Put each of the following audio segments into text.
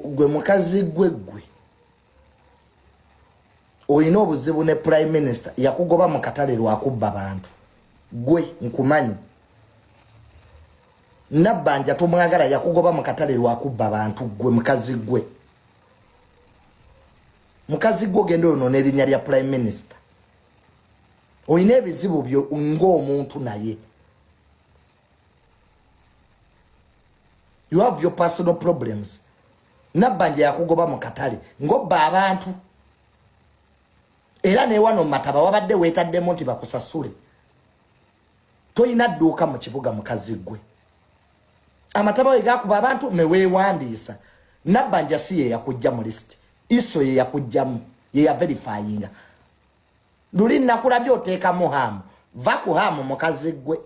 Gwe mukazi gwe, gwe olina obuzibu ne prime minister, yakugoba mu katale lwakubba bantu. Gwe nkumanyi, Nabbanja tomwagala, yakugoba mu katale lwakubba bantu. Gwe mukazi gwe, mukazi gwe ogenda oyonoona erinnya lya prime minister. Olina ebizibu byo ng'omuntu, naye you have your personal problems. Nabbanja yakugoba mu katale ng'obba abantu, era newano mataba wabadde weetaddemu nti bakusasule. Toyina dduuka mu kibuga, mukazi gwe. Amataba we gakuba abantu ne weewandiisa. Nabbanja si ye yakujja mu lisiti, iso ye yakujjamu, ye yaverifyinga. Luli nakulabye oteekamu haamu. Va ku haamu, mukazi gwe,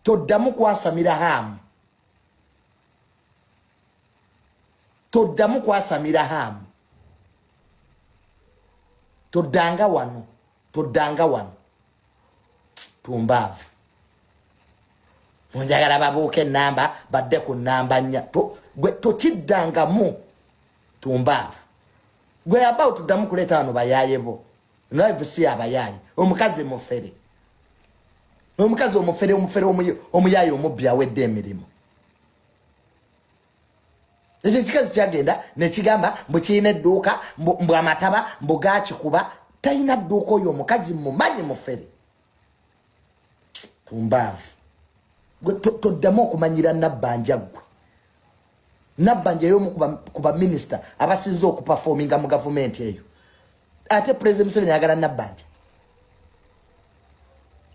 toddamu kwasamira haamu, toddamu kwasamira haamu. Toddanga wano, toddanga wano, tumbaavu. Munjagala babuuka enamba badde ku namba 4. Gwe tokiddangamu, tumbaavu gwe. About tuddamu kuleeta wano bayaaye bo. Live si abayaaye. Omukazi mufere, omukazi omufere, omufere, omuyaaye, omubbi awedde emirimu. Ekyo ekikazi kyagenda nekigamba mbu kirina edduuka, mbu amataba mbu gakikuba. Talina dduuka oyo omukazi, mumanyi, mufere, tumbaavu. Toddamu okumanyira Nabbanja. Ggwe Nabbanja y'omu ku baminisita abasinze okuperforminga mu gavumenti eyo, ate President Museveni ayagala Nabbanja.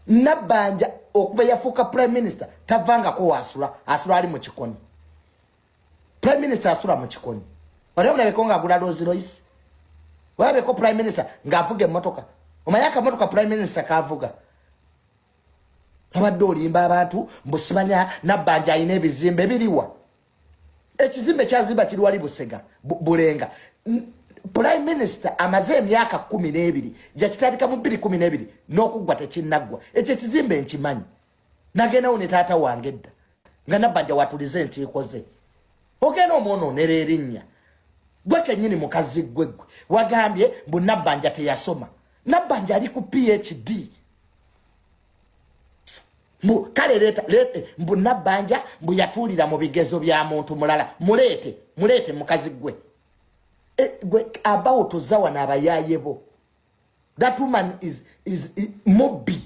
Nabbanja okuva yafuuka prime minister tavangako wasula, asula ali mu kikoni. Prime minister asula mu kikoni? Wali omulabeko ng'agula Rolls Royce? Walabeko prime minister ng'avuga emmotoka? Omanyi akamotoka prime minister kavuga? Abadde olimba abantu mbu simanya Nabbanja alina ebizimbe. Biriwa? Ekizimbe kyazimba kiri wali Busega, Bulenga. Prime minister amaze emyaka 12, jakitandika mu 212 n'okuggwa tekinnaggwa. Ekyo ekizimbe nkimanyi, nagendawo ne taata wange edda nga Nabbanja watulize enkiiko ze. Ogenda omwonoonera erinnya gwe kennyini, mukazi gwe. Gwe wagambye mbu Nabbanja teyasoma. Nabbanja ali ku PhD. Mbu kale leeta, leete. Mbu Nabbanja mbu yatuulira mu bigezo bya muntu mulala. Muleete, muleete, mukazi gwe. Gwe about zawa n'abayaaye bo. That woman is mubbi.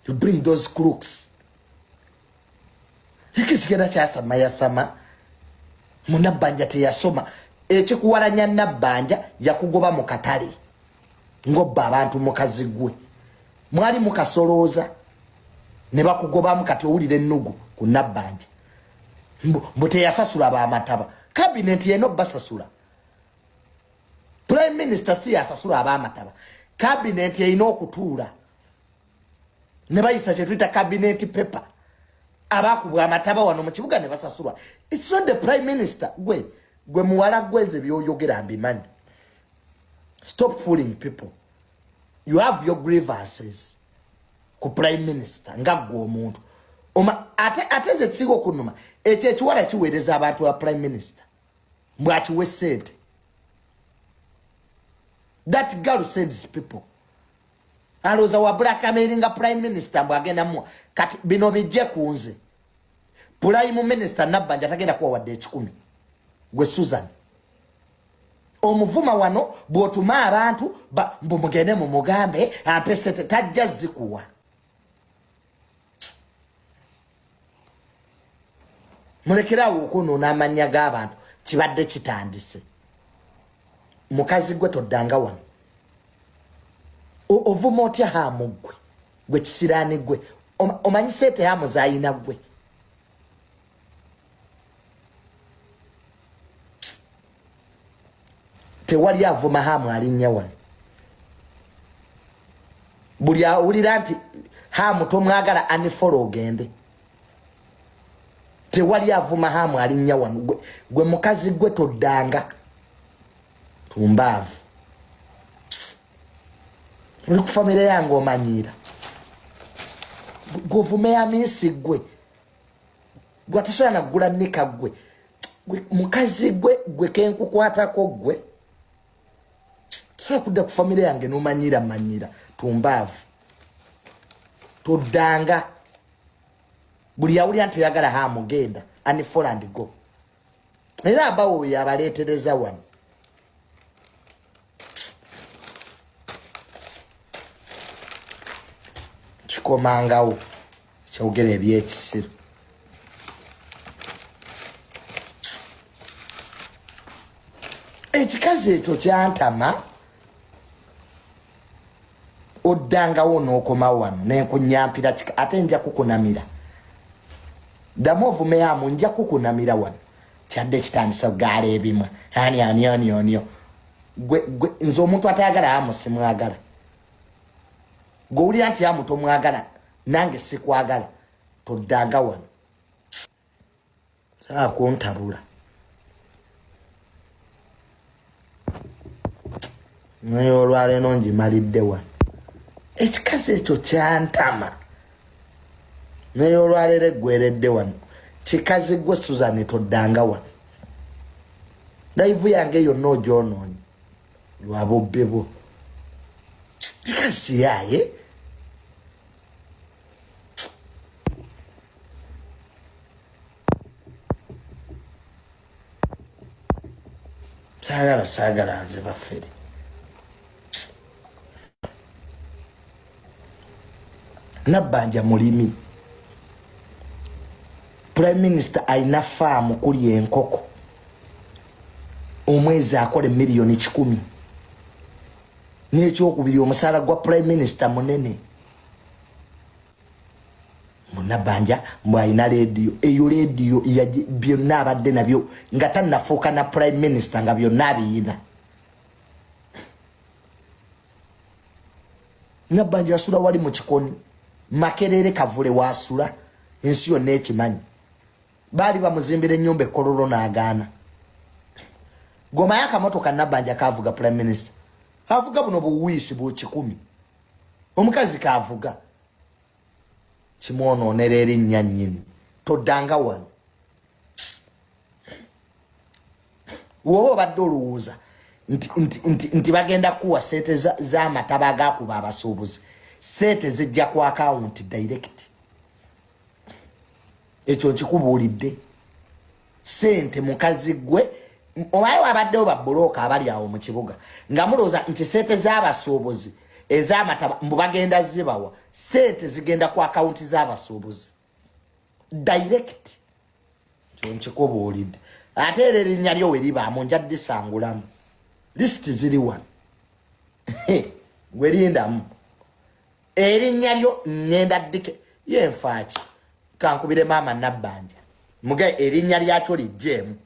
You bring those crooks. Ekigenda kyasama yasama munabbanja teyasoma. Ekikuwalanya, Nabbanja yakugoba mu katale ng'obba abantu. Mukazi gwe, mwali mukasolooza ne bakugobamu, kati owulira ennugu ku Nabbanja mbu teyasasula bamataba. Kabineti yeno basasula. Prime minister si yasasula abamataba. Kabineti erina okutuula ne bayisa kyetuyita cabinet paper, abakubwa amataba wano mu kibuga ne basasulwa. It's not the prime minister. Gwe, gwe muwala gweze byoyogera mbimanyi. Stop fooling people. You have your grievances ku prime minister nga gwe omuntu. Ate ze kisinga okunuma, ekyo ekiwala kiweereza abantu ba prime minister mbwakiwe sente. That girl sends people. Alowooza wa blackmailinga prime minister mbw agenda muwa. Kati bino bijje ku nze. Prime minister Nabbanja tagenda kuwa wadde 100. Gwe Susan omuvuma wano, bw'otuma abantu mbu mugende mumugambe ampe sente, tajja zikuwa. Mulekerawo okwonoona amannya g'abantu. Kibadde kitandise. Mukazi gwe, toddanga wano. Ovuma otya haamu? Ggwe, gwe kisiraani gwe, omanyi sente haamu zayina? Gwe tewali avuma haamu alinnya wano. Buli awulira nti haamu tomwagala, unfollow ogende. Tewali avuma haamu alinnya wano. Gwe mukazi gwe, toddanga, tumbaavu. Oli ku famire yange omanyiira. Gwovume amisi gwe gwe atasobola nagula nika gwe mukazi gwe gwe kenkukwatako gwe tosobola kudda ku famire yange nomanyira manyira tumbaavu toddanga buli yawulira nti oyagala hamugenda and fall and go era abawo oyo abaleetereza wano. Kikomangawo kyogera ebyekisiru. Ekikazi ekyo kyantama oddangawo n'okomawo wano nenkunyampira kika ate nja kukunamira ddamu ovumeamu nja kukunamira wano kyadde kitandisa gaala ebimwa ani ani ani onio gwe gwe nze omuntu atayagala amu simwagala gwowulira nti amu tomwagala nange sikwagala toddanga wano saa kuntabula naye olwaleero ngimalidde wano ekikazi ekyo kyantama naye olwaleero eggweredde wano kikazi gwe Suzani toddanga wano laivu yange yonna ogyonoonye lwabubbi bwo kikazi kiyaaye. Saagala saagala nze baffere Nabbanja mulimi prime minister alina faamu kuli enkoko omwezi akola emiliyoni 100 n'ekyokubiri omusaala gwa prime minister munene munabanja mbu alina leediyo eyo leediyo byonna abadde nabyo nga tannafuuka na prime minister nga byonna abiyina. Nabbanja asula wali mu kikoni Makerere Kavule wasula ensi yonna ekimanyi baali bamuzimbira ennyumba ekololo n'agaana gomayo akamotoka Nabbanja kavuga prime minister avuga buno buwiisi bu 100 omukazi kavuga kimwonoonera erinnya nnyini toddanga wano woba obadde olowooza nti, nti, nti, nti bagenda kuwa sente z'amataba agakuba abasuubuzi sente zijja ku akawunti direct ekyo nkikubuulidde sente mukazi gwe obaye wabaddewo babulooka abali awo mu kibuga nga mulowooza nti sente z'abasuubuzi ez'amataba mbu bagenda zibawa sente zigenda ku akawunti z'abasuubuzi direct kyo nkikubuulidde ate era erinnya lyo we libaamu nja disangulamu lisiti ziri wano gwe lindamu erinnya lyo ŋŋenda ddike ye nfaaki kankubire maama Nabbanja muge erinnya lyakyo lijjeemu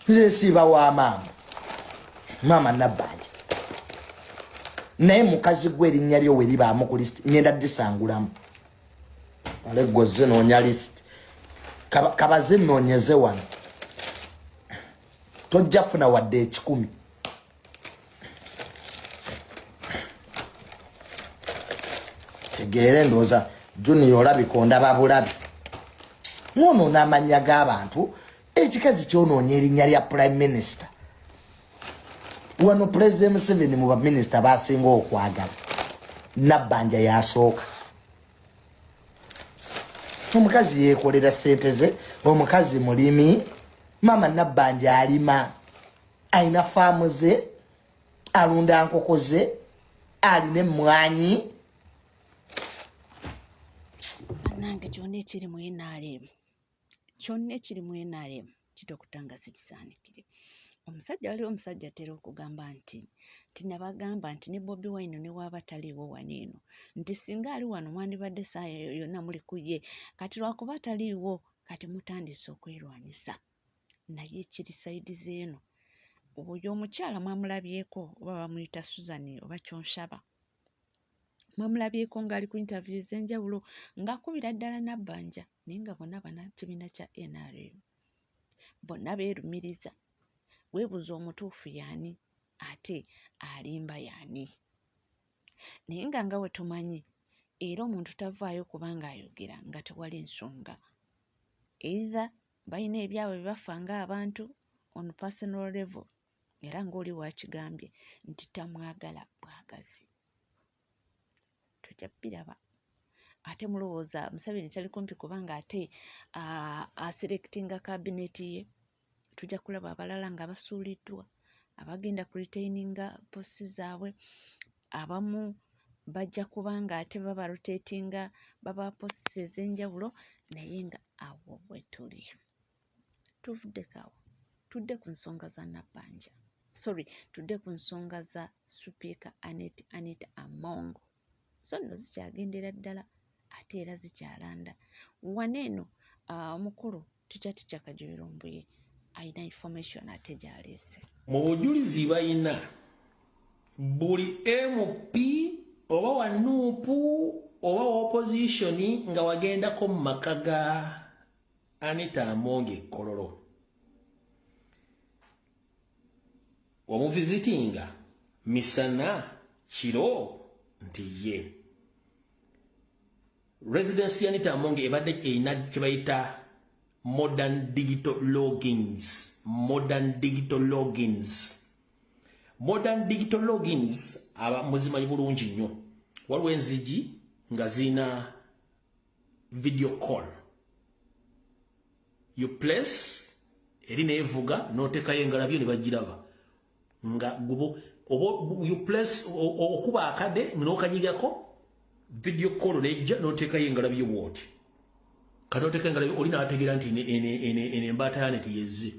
nze nsiiba wa maama maama Nabbanja naye mukazi gwe erinnya lyo we libaamu ku lisiti ŋŋenda disangulamu ale gwe ozze noonya lisiti kabaze noonyeze wano tojja funa wadde 100. Tegeere ndowooza junior olabika ondaba bulabi mwonoona amannya g'abantu ekikazi kyonoonya erinnya lya prime minister wano President Museveni mu baminisita basinga okwagala Nabbanja yasooka omukazi yekolera sente ze omukazi mulimi maama Nabbanja alima alina faamu ze alunda nkoko ze alina emmwanyi. Bannange kyonna ekiri mu NRM kyonna ekiri mu NRM kitokota nga sikisaanikire. Omusajja waliwo omusajja atera okugamba nti nti nabagamba nti ne Bobi Wine ne waaba taliiwo wano eno nti singa ali wano mwandibadde essaawa yonna muli ku ye kati lwakuba taliiwo kati mutandise okwerwanyisa naye kiri sayidi z'eno. Oyo omukyala mwamulabyeko oba bamuyita Suzan oba Kyonshaba mwamulabyeko ng'ali ku interview ez'enjawulo ng'akubira ddala Nabbanja naye nga bonna bannakibiina kya NRM bonna beerumiriza weebuuza omutuufu y'ani ate alimba y'ani. Naye nga nga bwe tumanyi, era omuntu tavaayo kubanga ayogera nga tewali nsonga. Either balina ebyabwe bye bafa ng'abantu on personal level, era ng'oli wakigambye nti tamwagala bwagazi. Tujja biraba. Ate mulowooza Museveni tali kumpi kubanga ate aselectinga cabinet ye. Tujja kulaba abalala nga basuuliddwa, abagenda ku retaininga posts zaabwe, abamu bajja kubanga ate baba rotatinga baba posts ez'enjawulo, naye nga awo bwe tuli. Tuvuddeko awo, tudde ku nsonga za Nabbanja. Sorry, tudde ku nsonga za Sipiika Anita Among. So nno zikyagendera ddala ate era zikyalanda. Wano eno omukulu Ticha Kajubi Lumbuye alina information ate gy'aleese. Mu bujulizi balina buli MP oba wa NUP oba wa opposition nga wagendako mu maka ga Anita Among e Kololo, wamuvizitinga misana kiro nti ye residence ya Anita Among ebadde erina kye bayita modern digital logins. Modern digital logins. Modern digital logins aba muzimanyi bulungi nnyo. Waliwo enzigi nga zirina video call. You place eri neevuga n'oteekayo engalabyo ne bagiraba. Nga gubo oba you place okuba akade n'okanyigako video call nejja n'oteekayo engalabyo bw'oti. Kati oteeka engalabyo oli n'ategeera nti ene embaata ya neti yezze.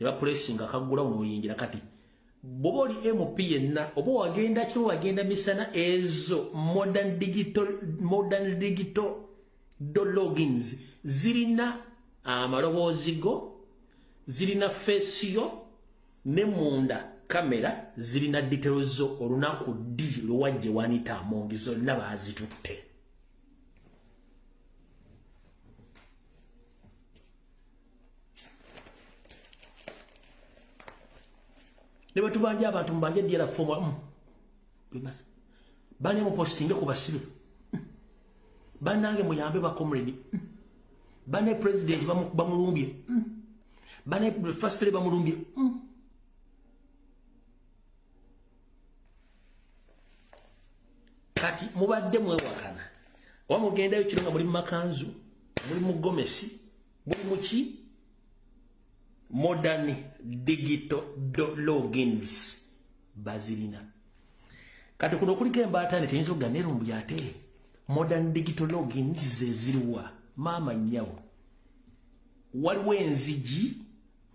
Ne bapulesinga akaggulawo n'oyingira. Kati bw'oba oli MP yenna oba wagenda kiro wagenda misana, ezo modern digital logins zirina amaloboozi go, zirina face yo, ne munda kamera zirina details zo, olunaku ddi lwewajje wa Anita Among zonna baazitutte. Ne batubanja abantu mubanje DR form bane mupostinge ku basibe, banange muyambe ba comrade, bane president bamulumbye, bane first lady bamulumbye. Kati mubadde mwewakana oba mugendayo kiro nga muli mu makanzu, muli mu gomesi, muli muki modern digital logins bazirina. Kati kuno kuliko embaata ne teyinza okugamba Lumbuye ate modern digital logins ze ziriwa. Maama nnyabo, waliwo enzigi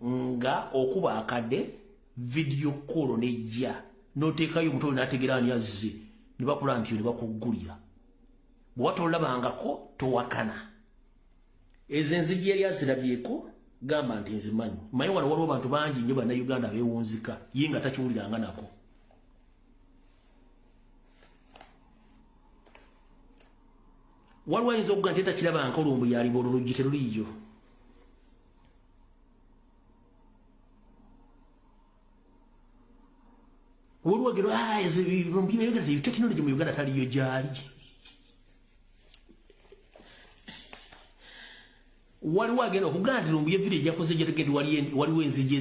nga okuba akadde video call nejja n'oteekayo omuntu oyo n'ategeera ani azze, ne bakula nti ne bakuggulira. Bw'oba tolabangako towakana. Ezo enzigi yali azirabyeko, gamba nti nzimanyi. Manyi wano waliwo abantu bangi nnyo Bannayuganda abeewunzika ye nga takiwuliranga nako. Waliwo ayinza okugamba nti takirabanga Lumbuye ali oluggi teruliiyo. Waliwo agera tekinologi mu Uganda taliyo gy'ali. Waliwo agenda okugamba nti Lumbuye video gyakoze gyetegedde, waliwo enzigi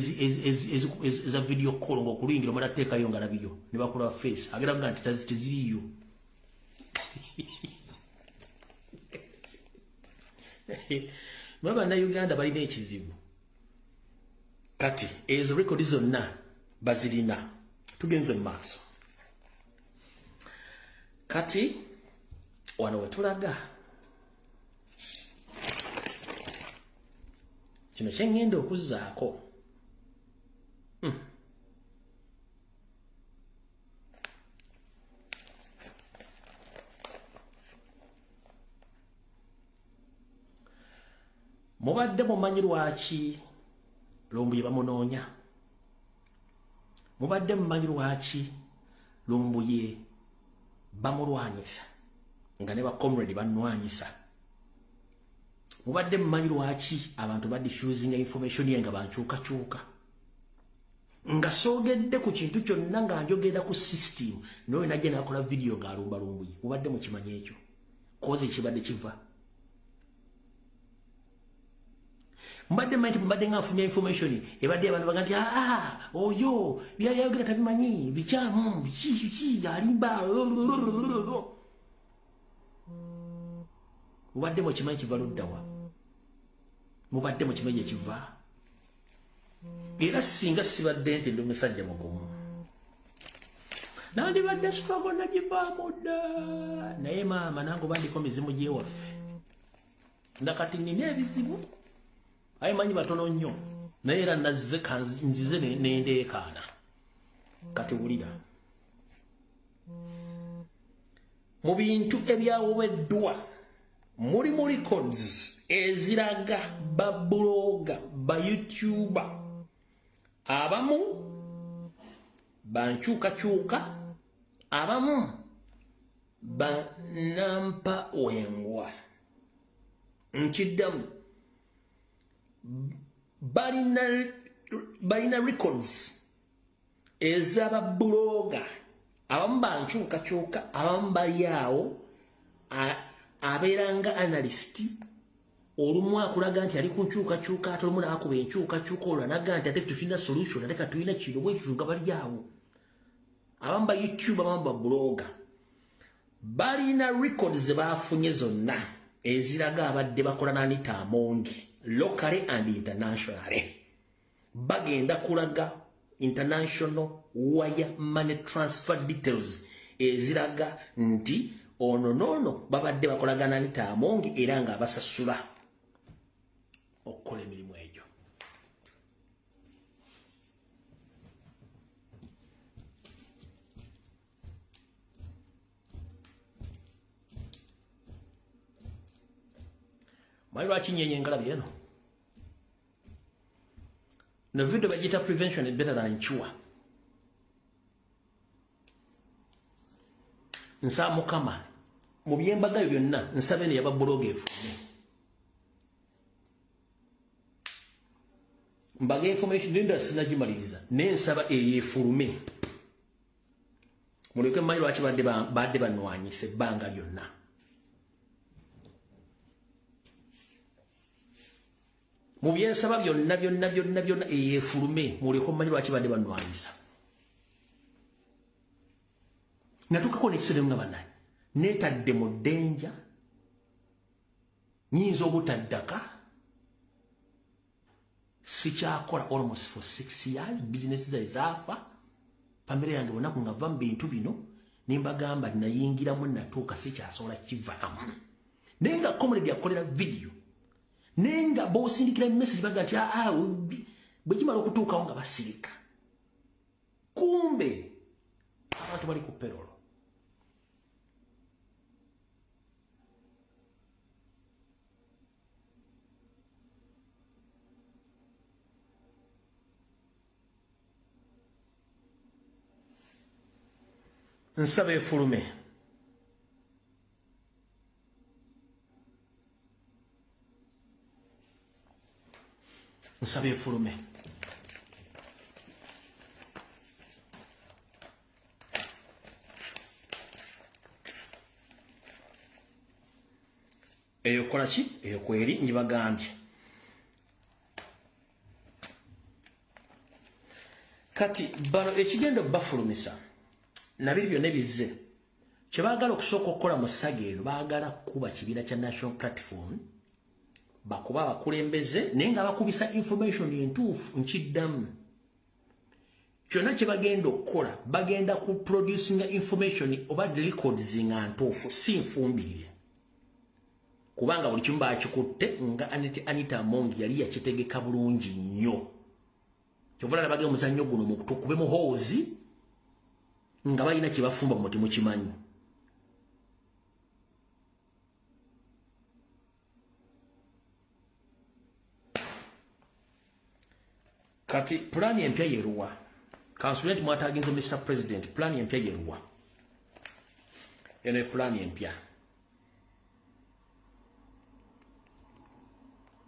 eza video call ng'okuluyingira omala tteekayo ngalabiyo ne bakulaba face, agenda kugamba nti teziriiyo. Bannayuganda balina ekizibu. Kati ezo rekodi zonna bazirina. Tugenze mu maaso. Kati wano we tulaga kino kye ŋŋenda okuzzaako. Mubadde mumanyi lwaki Lumbuye bamunoonya? Mubadde mumanyi lwaki Lumbuye bamulwanyisa nga ne ba comrade banwanyisa? Mubadde mumanyi lwaki abantu ba diffusing information ye nga bankyukakyuka? Nga soogedde ku kintu kyonna nga njogera ku system, n'oyo najja n'akola vidiyo ng'alumbalumbuye. Mubadde mukimanyi ekyo? Kozi kibadde kiva. Mbadde manyi mbadde nga nfunye information ebadde abantu baga nti oyo byayogera tabimanyi, bikyamu, biki biki, alimba. Mubadde mukimanyi kiva ludda wa? Mubadde mukimanyi ekiva? Era singa sibadde nti ndi musajja mugumu, nandibadde struggle nagivaamu dda. Naye maama nange oba ndiko mizimu gyewaffe, nga kati nina ebizibu, aye manyi batono nnyo, naye era nazze nzize nendeekaana. Kati wulira, mu bintu ebyaweweddwa mulimu records eziraga babuloga, ba youtuber abamu bankyukakyuka, abamu banampa wengwa. Nkiddamu, balina records ez'ababuloga abamu bankyukakyuka, abamu bali awo abeera nga analyst, olumu akulaga nti ali ku nkyukakyuka, ate olumu n'akuba enkyukakyuka, olwo anaga nti ate tulina solution, ate katulina kino bwekityo, nga bali awo. Abamu ba YouTube, abamu ba blogger, balina records ze baafunye zonna eziraga abadde bakola n'Anita Among locally and internationally. Bagenda kulaga international wire money transfer details eziraga nti ono noono babadde bakolagana Anita Among era nga abasasula okukola emirimu egyo. Manyi lwaki nyenye engalabi eno? No video bagiyita prevention is better than cure. Nsaba Mukama mu byembagayo byonna, nsaba eno yababuloga efulume. Mbaga information ndinda sinagimaliriza, naye nsaba eyo efulume. Muleke mmanyi lwaki badde banwanyisa ebbanga lyonna. Mu byensaba byonna byonna byonna byonna, eyo efulume, muleke mmanyi lwaki badde banwanyisa. Natuukako n'ekiseera nga bannaye neetadde mu ddenja, nyinza obutaddaka, sikyakola almost for 6 years, business zae zaafa, famire yange bonaku nga va mu bintu bino, ne mbagamba nayingiramu natuuka sikyasobola kivaamu. Naye nga comrade yakolera video, naye nga b'osindikira message baga nti bwe kimala okutuukawo nga basirika. Kumbe abantu bali ku payroll. Nsaba efulume. Nsaba efulume. Eyo kola ki? Eyo kweri njibagambye. Kati bano ekigendo bafulumisa nabiri byonna bizze, kye baagala okusooka okukola mu ssaga eno, baagala kukuba kibiina kya National Platform, bakuba abakulembeze, naye nga bakubisa information entuufu. Nkiddamu, kyonna kye bagenda okukola, bagenda ku producinga information oba records nga ntuufu, si nfumbirire, kubanga buli kimu bakikutte nga Anita Among yali yakitegeka bulungi nnyo. Kyova nabagenda omuzannyo guno tukube Muhoozi nga balina kye bafumba mu temukimanyi. Kati pulaani empya yeruwa? Kansubire nti mwataginze Mr President. Pulaani empya yeruwa? Eno epulaani empya,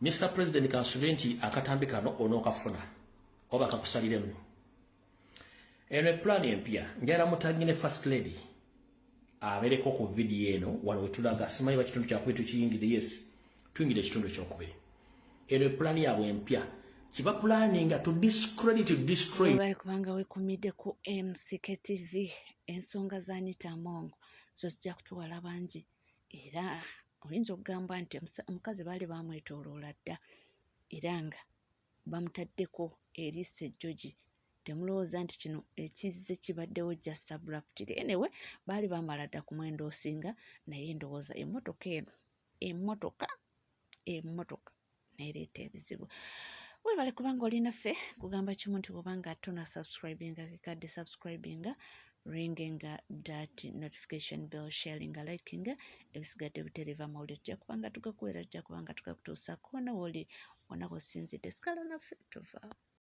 Mr President, kansubire nti akatambi kano onookafuna oba kakusaliremu. Eno epulaani empya. Njagala mutagge ne First Lady abeereko ku vidiyo eno. Wano wetulaga, simanyi ba kitundu kyakubiri tukiyingidde. Yes, tuyingidde ekitundu ekyokubiri. Eno epulaani yaabwe empya kiba planninga to discredit, to destroy. Bali kubanga wekumidde ku MCK TV. Ensonga za Anita Among zo zijja kutuwala bangi, era oyinza okugamba nti omukazi baali bamwetooloola dda era nga bamutaddeko eriiso ejjogi. Temulowooza nti kino ekizze kibaddewo just abruptly. Anyway, baali bamala dda ku mwenda osinga, naye ndowooza emmotoka eno, emmotoka neereeta ebizibu. Webale kubanga oli naffe. Kugamba kimu nti bwobanga tona subscribinga, kekadde subscribinga, ringinga that notification bell, sharinga, likinga. Ebisigadde butereva mawulire tujja kubanga tugakuweera, tujja kubanga tugakutuusaako wona woli, wona wosinzidde. Sikala naffe, tovaawo.